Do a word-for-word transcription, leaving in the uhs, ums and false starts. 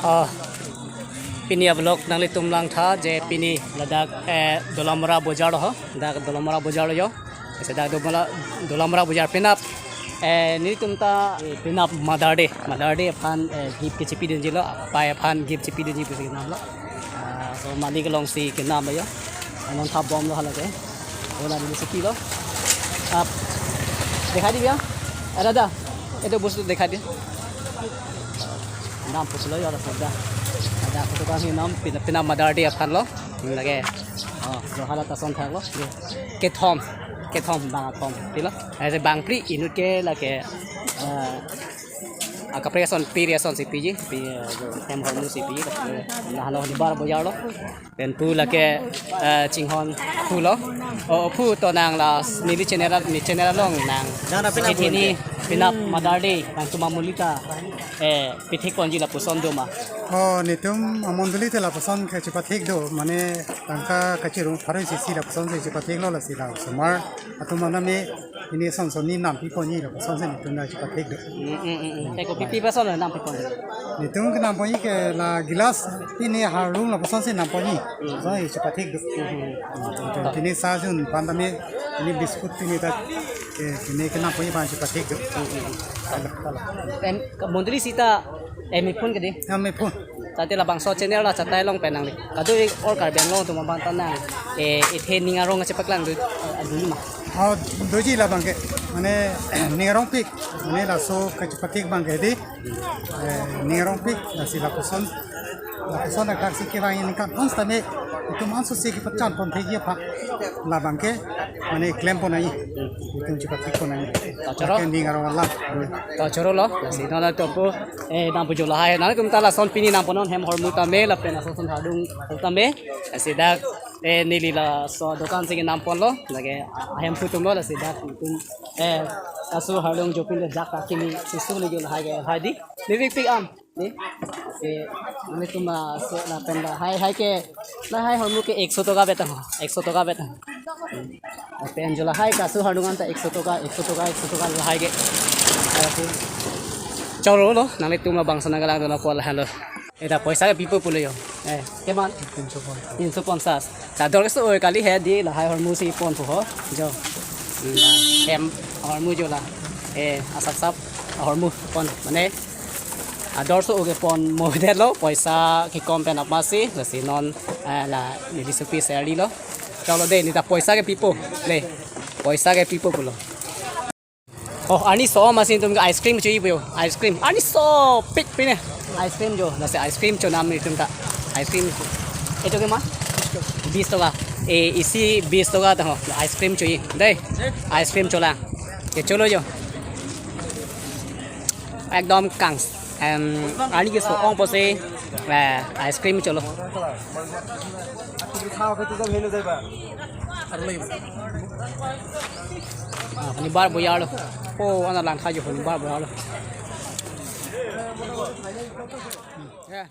Oh, pini a-vlog nanglitum langtha je pini ladak, eh, Dolamara Bojar ho, dak Dolamara Bojar lo jo. Isi dak Dolamara, Dolamara Bojar penap, eh, nelitum ta, eh, penap Mother Day, Mother Day aphan, eh, gift kechipidunji lo, apai aphan gift chipidunji pusi kenam lo. Ah, so malik alongsi kenam lo jo. Anong thap bom lo halake. Bola dulu sepi lo. Ap. Dikhai di bhaiya. Ada ada. Itu bos tu dikhai di. Nam pusi lo ya ada sabda. Ada aku tukang hinam pina pina Mother Day aphan lo. Lake. Oh, lo hala ta son thak lo. Kethom. Kethom bang athom. Tilo. Ese bang pri inut ke lake. Eh, akaprek ason piri asonsi piji. Pi, eh, hem hormu si piji. Nah lo di bar bojar lo. Pen pu lake, eh, chinghon pu lo. O, pu to nang la neli channel, ne channel along nang. Nang na penap pu ini ke? Penap Mother Day nangtum amondoli ta, eh, pithek ponji lapuson do ma? Oh, netum amondoli te lapuson kachipathek do, mane tangka kachirung pharo isi isi lapuson si chipathek lo lasi la osomar atum aname ini son son ni nampi ponji lapuson si netum ta chipathek do. Hmm, hmm, hmm, hmm. Te kopi pi pen son nampi ponji? Netum kenam ponji ke la gilas pini harlung lapuson si nam ponji. Hmm. So, eh, chipathek do. Hmm, hmm, hmm. Pini sa jun pan tame ini biskut pini ta, eh, pini kenam ponji pan chipathek do. Hmm, hmm, hmm. Em, mondoli sita, eh, mephu ke di? Ya, mephu. Tati labangso channel la chatai long pen nangli. Kadokave all Karbi Anglong atum aphan ta nang, eh, ithe ning arong chepaklang do, eh, do ma? Oh, doji labang ke. Mane, ning arongpik. Mane laso kachipathek abang ke di. Eh, ning arongpik, lasi lapuson. Lapuson dak si kevang ini kan. Hans tame, itum anso si kepachan pon thegi apa. Labang ke, mane klem pon ai. Itum chipathek pon ai. Achoro? Lake ning arong alam. To choro lo, lasi non atum pu, eh, nang pu jo lahai, nangtum ta lason pini nam pon non hem hormu tame, lapen ason son hardung tame, lasi dak, eh, neli laso dokan si nam pon lo, lake ahem pu atum lo, lasi dak itum, eh, aso hardung jo pin le jak ta kimi susu le jo lahai ke, hai di, neli pik am, ni, si, nangtum laso lapen lahai, hai ke, lahai hormu ke ekso toka beta ho, ekso toka beta ho. Pen jo lahai ke aso hardung an ta ekso toka, ekso toka, ekso toka lahai ke. Choro lo, nanglitum labangso nangkelang dona pol halo. Eta poisa ke pipo pulo jo. Eh, keman? Tinso ponchas. Tinso ponchas. Ta dor keso oi kali he di lahai hormu si pon pu ho. Jo. Hmm, hem hormu jo la. Eh, asap sap hormu pon. Mane ador so oke pon mo det lo, poisa kekom pen apmasi, lasi non, eh, la neli sopi seri lo. Chalo de, neta poisa ke pipo. Le. Poisa ke pipo pulo. Oh, arni so masi netum ke ice cream choi puyo. Ice cream. Arni sopik pine. Ice cream jo. Lasi ice cream chonam netum ta. Ice cream. Itu keman? Bis toka. Eh, isi bis toka ta ho. Ice cream choi. De. Ice cream cholang. Ke cholo jo. Ekdom kangs. Em, arni ke so-ong pusi, eh, ice cream cholo. Ah, pini bar bojar lo. Oh, ana langtha jo pini bar bojar lo. Hmm, ya.